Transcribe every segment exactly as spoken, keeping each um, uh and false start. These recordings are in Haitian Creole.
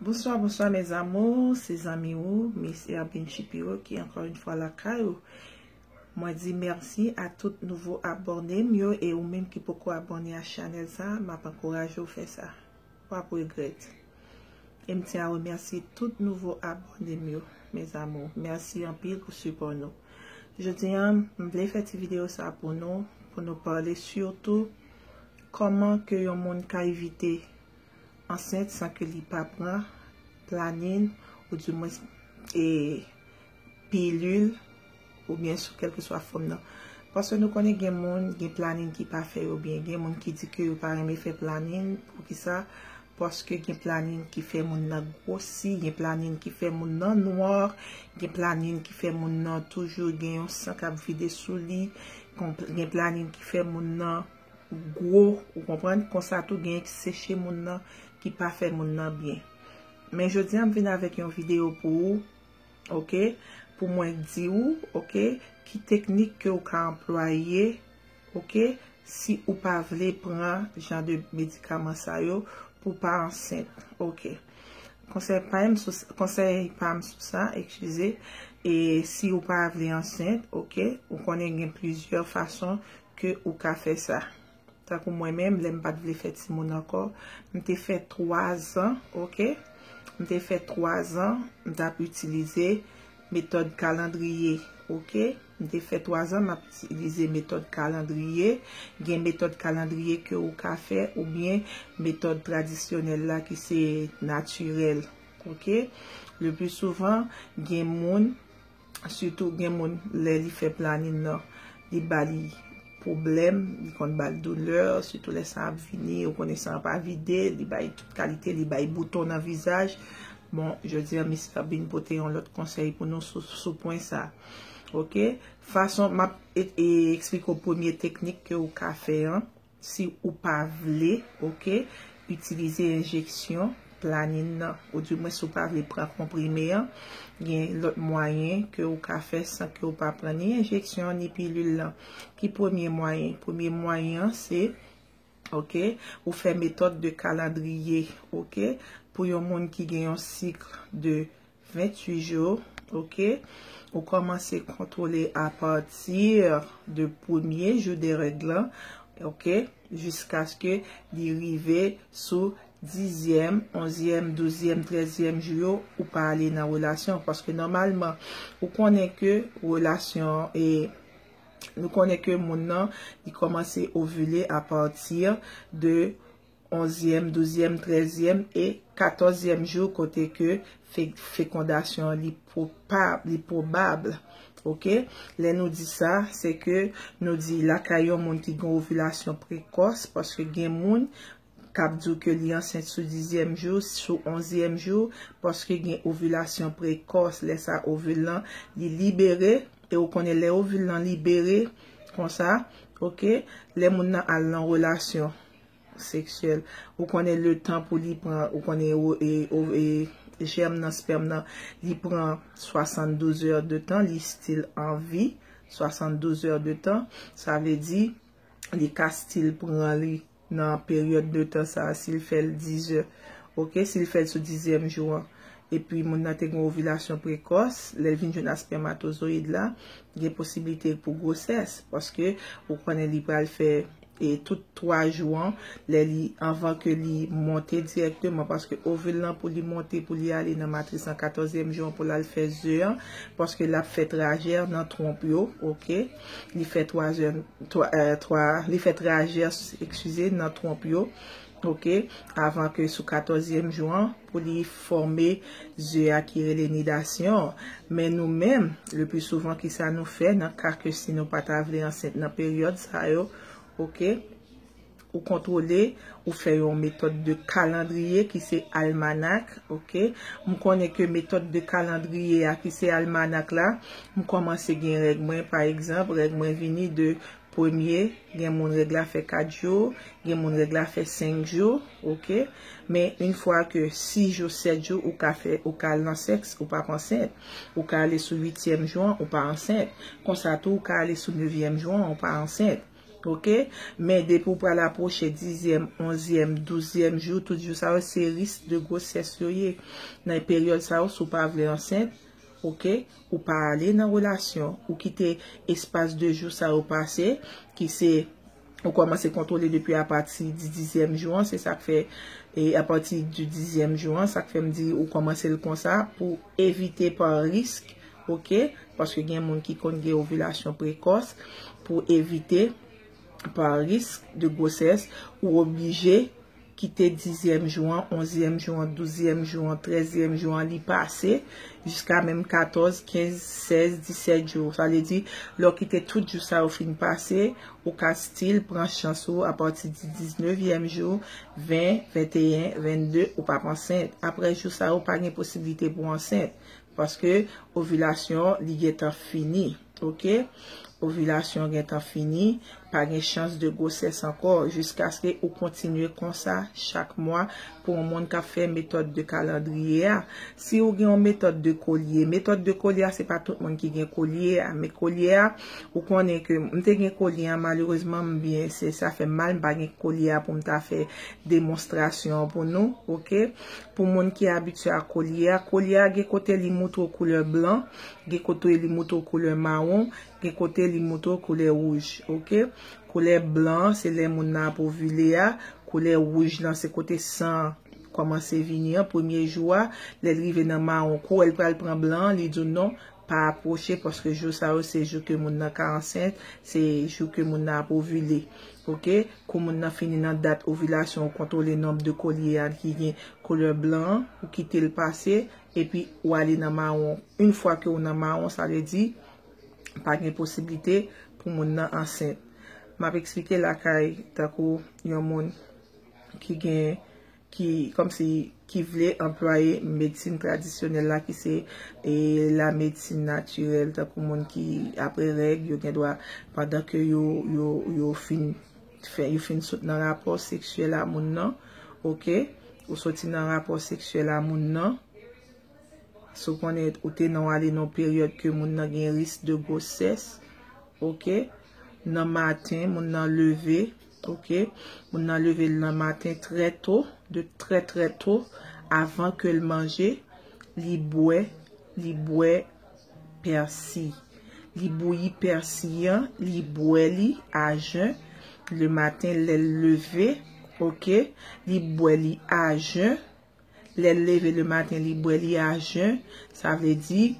Bonswa, bonswa mes amours, se zanmi ou, Miss Erbin Shapiro ki ankò yon fwa lakay ou. Mwen di mèsi a tout nouvo abòne m yo e ou menm ki poko abòne a chanèl sa, m ap ankouraje w fè sa. W ap regrèt. E m tyen a remèsye tout nouvo abòne m yo, mes amours. Mèsi anpil pou sipò nou. Jodi a, m vle fè ti videyo sa pou nou, pou nou pale sitou kòman ke yon moun ka evite ansent san ke li pa pran planin, oudimwens, e, pilil, oubyen sou kèlkeswa fòm nan. Paske nou konnen gen moun, gen planin ki pa fè yo byen, gen moun ki di ke yo pa renmen fè planin, poukisa? Paske gen planin ki fè moun nan gwosi, gen planin ki fè moun nan nwa, gen planin ki fè moun nan toujou gen yon san k ap vide sou li, gen planin ki fè moun nan gwo, ou konprann? Konsa tou gen ki seche moun nan, ki pa fè moun nan byen. Men jodi a m vin avèk yon videyo pou ou, oke? Pou mwen di ou, oke, ki teknik ke ou ka anplwaye, oke, si ou pa vle pran jan de medikaman sa yo pou pa ansent, oke? Konsèy pa m sou, konsèy pa m sou sa, eskize, e si ou pa vle ansent, oke, ou konnen gen plizyè fason ke ou ka fè sa. Tankou mwen menm, lè m pa t vle fè timoun ankò, m te fè twa zan, oke? M te fè twa zan, m t ap itilize metòd kalandriye, oke? M te fè twa zan, m ap itilize metòd kalandriye. Gen metòd kalandriye ke ou ka fè, oubyen metòd tradisyonèl la ki se natirèl, oke? Le pli souvan, gen moun Sitou gen moun, lè li fè planin nan, li ba li pwoblèm, li konn ba l doulè, sitou lè san ap vini, ou konnen san an pa vide, li bay tout kalite, li bay bouton nan vizaj. Bon, jodi a, Miss Erbin pote yon lòt konsèy pou nou sou, sou pwen sa. Oke? Fason, m ap e, e, eksplike w premye teknik ke ou ka fè an. Si ou pa vle, oke, itilize enjeksyon planin nan, oudimwens si ou pa vle pran konprime an, gen lòt mwayen ke ou ka fè san ke ou pa pran ni enjeksyon ni pilil lan. Ki premye mwayen? Premye mwayen an se, oke, ou fè metòd de kalandriye, oke, pou yon moun ki gen yon sik de venntuit jou, oke? Ou kòmanse kontwole apati de premye jou de règ lan, oke? Jiskaske li rive sou dizyèm, onzyèm, douzyèm, trèzyèm jou yo, ou pa ale nan relasyon. Paske nòmalman, ou konnen ke relasyon, e nou konnen ke moun nan, li kòmanse ovile apati de onzyèm, douzyèm, trèzyèm e katòzyèm jou kote ke fe, fekondasyon li pwoba, li pwobab. Oke? Lè nou di sa, se ke nou di lakay yon moun ki gen ovilasyon prekòs, paske gen moun k ap di w ke li ansent sou dizyèm jou, sou onzyèm jou, paske gen ovilasyon prekòs. Lè sa ovil lan, li libere, e ou konnen lè ovil lan libere, konsa, oke, lè moun nan al nan relasyon seksyèl. Ou konnen letan pou li pran, ou konnen o, e, o, e, jèm nan, spèm nan, li pran swasanndouz è de tan, li still an vi, swasanndouz è de tan, sa vle di, li ka still pran li nan peryòd de tan sa a, si l fè l diz è, oke, si l fè l sou dizyèm jou an, epi moun nan te gen ovilasyon prekòs, lè l vin jwenn a spèmatozoyid la, gen posiblite pou gwosès, paske ou konnen li pral fè e tout twa jou an, lè li, anvan ke li monte dirèkteman, paske ovil lan pou li monte, pou li ale nan matris lan katòzyèm jou an, pou l al fè ze an, paske l ap fè trajè nan twonp yo, oke? Li fè twa zè, twa, e, twa, li fè trajè, eskize, nan twonp yo, oke? Avan ke sou katòzyèm jou an, pou li fòme ze a ki rele nidasyon. Men nou menm, le pli souvan, kisa nou fè nan ka ke si nou pa ta vle ansent nan peryòd sa yo, oke? Ou kontwole, ou fè yon metòd de kalandriye ki se almanak, oke? M konnen ke metòd de kalandriye a ki se almanak la, m kòmanse gen règ mwen, pa egzanp, règ mwen vini de premye, gen moun règ la fè kat jou, gen moun règ la fè senk jou, oke? Men, yon fwa ke sis jou, sèt jou, ou ka fè, ou ka al nan sèks, ou p ap ansent. Ou ka ale sou uityèm jou an, ou pa ansent. Konsa tou, ou ka ale sou nevyèm jou an, ou pa ansent. Ok? Men depi w pral apwoche dizyèm, onzyèm, douzyèm jou, tout jou sa yo se risk de gwosès yo ye. Nan peryòd sa yo, si w pa vle ansent, ok, ou pa ale nan relasyon, ou kite espas de jou sa yo pase, ki se ou kòmanse kontwole depi apati di dizyèm jou an, se sa k fè, e apati di dizyèm jou an, sa k fè m di ou kòmanse l konsa pou evite pa risk, ok? Paske gen moun ki konn gen ovilasyon prekòs, pou evite pa risk de gwosès, ou oblije kite dizyèm jou an, onzyèm jou an, douzyèm jou an, trèzyèm jou an, li pase, jiska menm katòz, kenz, sèz, disèt jou. Sa vle di, lè w kite tout jou sa yo fin pase, ou ka still pran chans ou apati di diznevyèm jou, ven, venteyen, vennde, ou p ap ansent. Apre jou sa yo, pa gen posiblite pou ansent. Paske ovilasyon, li gentan fini. Ok? Ovilasyon gentan fini, pa gen chans de gwosès ankò, jiskaske ou kontinye konsa chak mwa pou yon moun k ap fè metòd de kalandriye a. Si ou gen yon metòd de kolye, metòd de kolye a, se pa tout moun ki gen kolye a, men kolye a, ou konnen ke m te gen kolye a, malerezman, m byen, se sa fè m mal, m pa gen kolye a pou m ta fè demonstrasyon pou nou, ok? Pou moun ki abitye a kolye a, kolye a gen kote li moutre w koulè blan, gen kote li moutre w koulè mawon, gen kote li moutre w koulè wouj, ok? Koulè blan an, se lè moun nan ap ovile a, koulè wouj lan, se kote san an kòmanse vini an, premye jou a, lè l rive nan mawon, kou wè l pral pran blan an, li di w non, pa apwoche, paske jou sa yo, se jou ke moun nan ka ansent, se jou ke moun nan ap ovile, ok? Kou moun nan fini nan dat ovilasyon, ou kontwole nonb de kolye a ki gen koulè blan an, ou kite l pase, epi ou ale nan mawon. Yon fwa ke ou nan mawon, sa vle di, pa gen posiblite pou moun nan ansent. M ap eksplike lakay tankou yon moun ki gen, ki, kòmsi, ki vle anplwaye medsin tradisyonèl la, ki se, e, la medsin natirèl, tankou moun ki apre règ, yo gen dwa, pandan ke yo, yo, yo fin fè, yo fin sot nan rapò seksyèl a moun nan, ok? Ou soti nan rapò seksyèl a moun nan, si w konnen ou te nan w ale nan yon peryòd ke moun nan gen risk de gwosès, ok? Nan maten, moun nan leve, ok? Moun nan leve nan maten trè to, de trè, trè to, avan ke l manje, li bwè, li bwè pèsi. Li bouyi pèsi an, li bwè li a jen. Le maten, lè l leve, ok? Li bwè li a jen. Lè l leve le maten, li bwè li a jen. Sa vle di,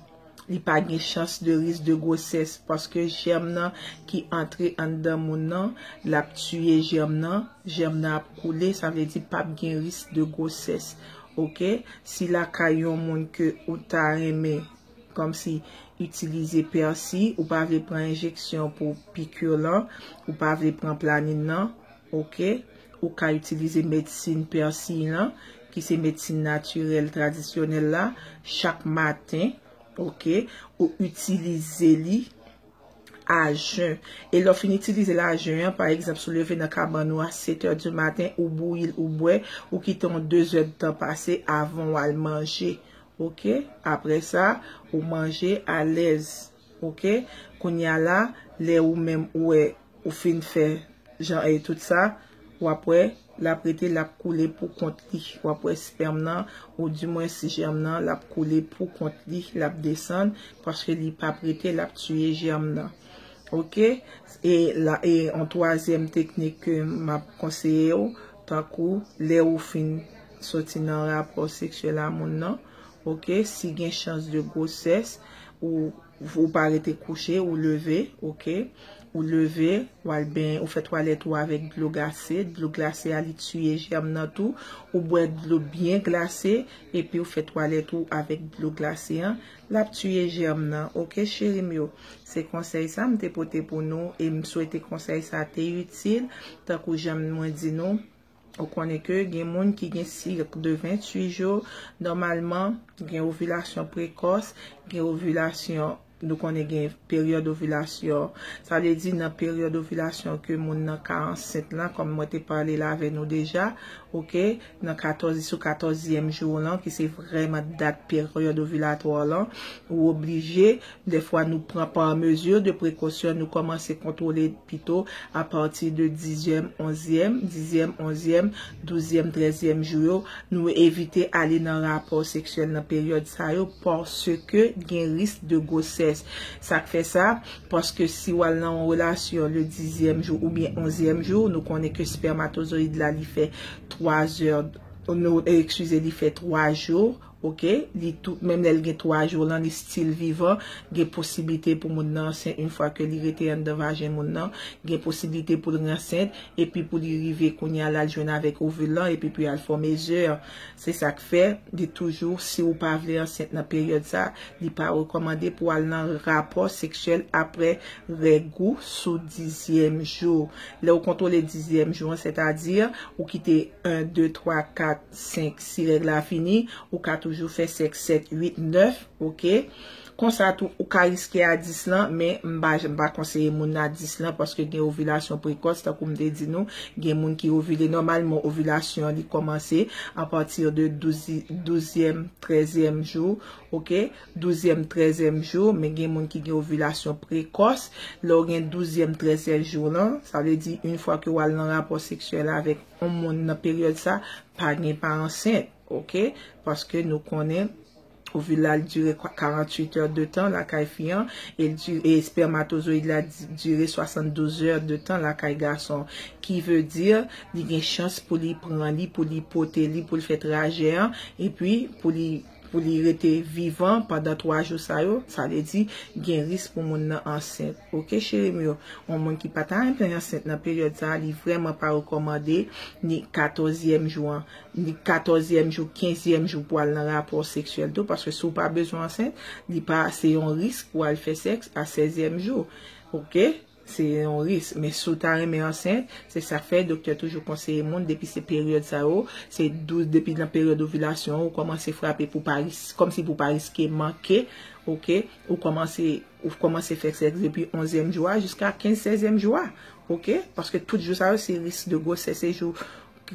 li pa gen chans de risk de gwosès, paske jèm nan ki antre anndan moun nan, l ap tiye jèm nan, jèm nan ap koule, sa vle di p ap gen risk de gwosès. Ok? Si lakay yon moun ke ou ta renmen, kòmsi, itilize pèsi, ou pa vle pran enjeksyon pou piki lan, ou pa vle pran planin nan, ok? Ou ka itilize medsin pèsi lan, ki se medsin natirèl tradisyonèl la, chak maten, ok? Ou itilize li a jen. E lè w fin itilize l a jen an, pa egzanp, si w leve nan kabann ou a sèt è di maten, ou bouyi l, ou bwè, ou kite yon de zè d tan pase avan w al manje. Ok? Apre sa, ou manje alèz. Ok? Kounye a la, lè ou menm ou wè ou fin fè jan e tout sa, w ap wè l ap rete, l ap koule pou kont li. W ap wè spèm nan, ou dimwens jèm nan, l ap koule pou kont li, l ap desann, paske li p ap rete, l ap tiye jèm nan. Ok? E la, e yon twazyèm teknik ke m ap konseye w, tankou lè ou fin soti nan rapò seksyèl a moun nan, ok? Si gen chans de gwosès, ou, ou pa rete kouche, ou leve, ok? Ou leve, w al ben, ou fè twalèt ou avèk dlo glase. Dlo glase a, li tiye jèm nan tou. Ou bwè dlo byen glase, epi ou fè twalèt ou avèk dlo glase an. L ap tiye jèm nan, ok, cheri m yo? Se konsèy sa m te pote pou nou, e m swete konsèy sa te itil, tankou jan mwen di nou. Ou konnen ke gen moun ki gen sik de venntuit jou, nòmalman, gen ovilasyon prekòs, gen ovilasyon Nou konnen gen peryòd ovilasyon. Sa vle di nan peryòd ovilasyon ke moun nan ka ansent lan, kòm mwen te pale la avè nou deja, oke, nan katòz, sou katòzyèm jou lan, ki se vrèman dat peryòd ovilatwa lan, ou oblije, dèfwa nou pran pa mezi de prekosyon, nou kòmanse kontwole pito apati de dizyèm, onzyèm, dizyèm, onzyèm, douzyèm, trèzyèm jou yo, nou evite ale nan rapò seksyèl nan peryòd sa yo, paske gen risk de gwosès. Sa k fè sa? Paske si w al nan yon relasyon le dizyèm jou oubyen onzyèm jou, nou konnen ke spèmatozoyid la, li fè twa zè, nou, eskize, li fè twa jou, oke? Li tou, menm lè l gen twa jou lan, li still vivan, gen posiblite pou moun nan ansent yon fwa ke li rete anndan vajen moun nan, gen posiblite pou l ansent, epi pou li rive kounye a la, l jwenn avèk ovil lan, epi pou y al fòme zè. Se sa k fè, li toujou, si ou pa vle ansent nan peryòd sa, li pa rekòmande pou al nan rapò seksyèl apre règ ou sou dizyèm jou. Lè ou kontwole dizyèm jou an, sètadi ou kite en, de, twa, kat, senk, si règ la fini, ou ka toujou fè sèks sèt, uit, nèf, oke? Konsa tou, ou ka riske a dis lan, men m pa, m pa konseye moun a dis lan, paske gen ovilasyon prekòs, tankou m te di nou, gen moun ki ovile. Nòmalman, ovilasyon an, li kòmanse apati de douz, douzyèm, trèzyèm jou, oke? Douzyèm, trèzyèm jou, men gen moun ki gen ovilasyon prekòs. Lè w gen douzyèm, trèzyèm jou lan, sa vle di, yon fwa ke w al nan rapò seksyèl avèk yon moun nan peryòd sa, pa gen pa ansent, oke? Paske nou konnen, ovil la, l dire kwa-, karanntuit è de tan lakay fi an, e l di-, e espèmatozoyid la di-, dire swasanndouz è de tan lakay gason. Ki vle di, li gen chans pou li pran li, pou li pote li, pou l fè trajè an, epi pou li, pou li rete vivan pandan twa jou sa yo, sa vle di, gen risk pou moun nan ansent. Oke, cheri m yo, yon moun ki pa ta renmen ansent nan peryòd sa a, li vrèman pa rekòmande ni katòzyèm jou an, ni katòzyèm jou, kenzyèm jou pou al nan rapò seksyèl tou, paske si w pa bezwen ansent, li pa, se yon risk pou al fè sèks a sèzyèm jou. Oke? Se yon risk. Men si w ta renmen ansent, se sa k fè doktè toujou konseye moun, depi se peryòd sa yo, se douz, depi nan peryòd ovilasyon, ou kòmanse frape pou pa ris-, kòmsi pou pa riske manke, oke? Ou kòmanse, ou kòmanse fè sèks depi onzyèm jou a jiska kenz, sèzyèm jou a, oke? Paske tout jou sa yo, se risk de gwosès, se jou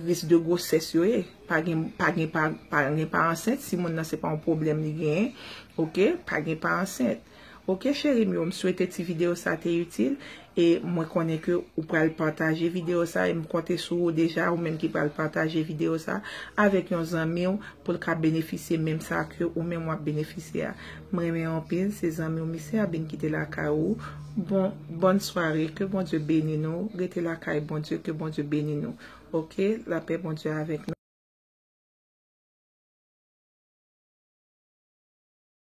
risk de gwosès yo ye. Pa gen, pa gen, pa, pa gen pa ansent, si moun nan se pa yon pwoblèm li genyen, oke? Pa gen pa ansent. Oke, cheri m yo, m swete ti videyo sa te itil, e mwen konnen ke ou pral pataje videyo sa, e m konte sou ou deja, ou menm ki pral pataje videyo sa avèk yon zanmi w pou l ka benefisye menm sa ke ou menm w ap benefisye a. M renmen anpil, se zanmi w Misye Abin ki te lakay ou. Bon, bòn sware, ke Bondye beni nou, rete lakay Bondye, ke Bondye beni nou. Oke, lapè Bondye avèk nou.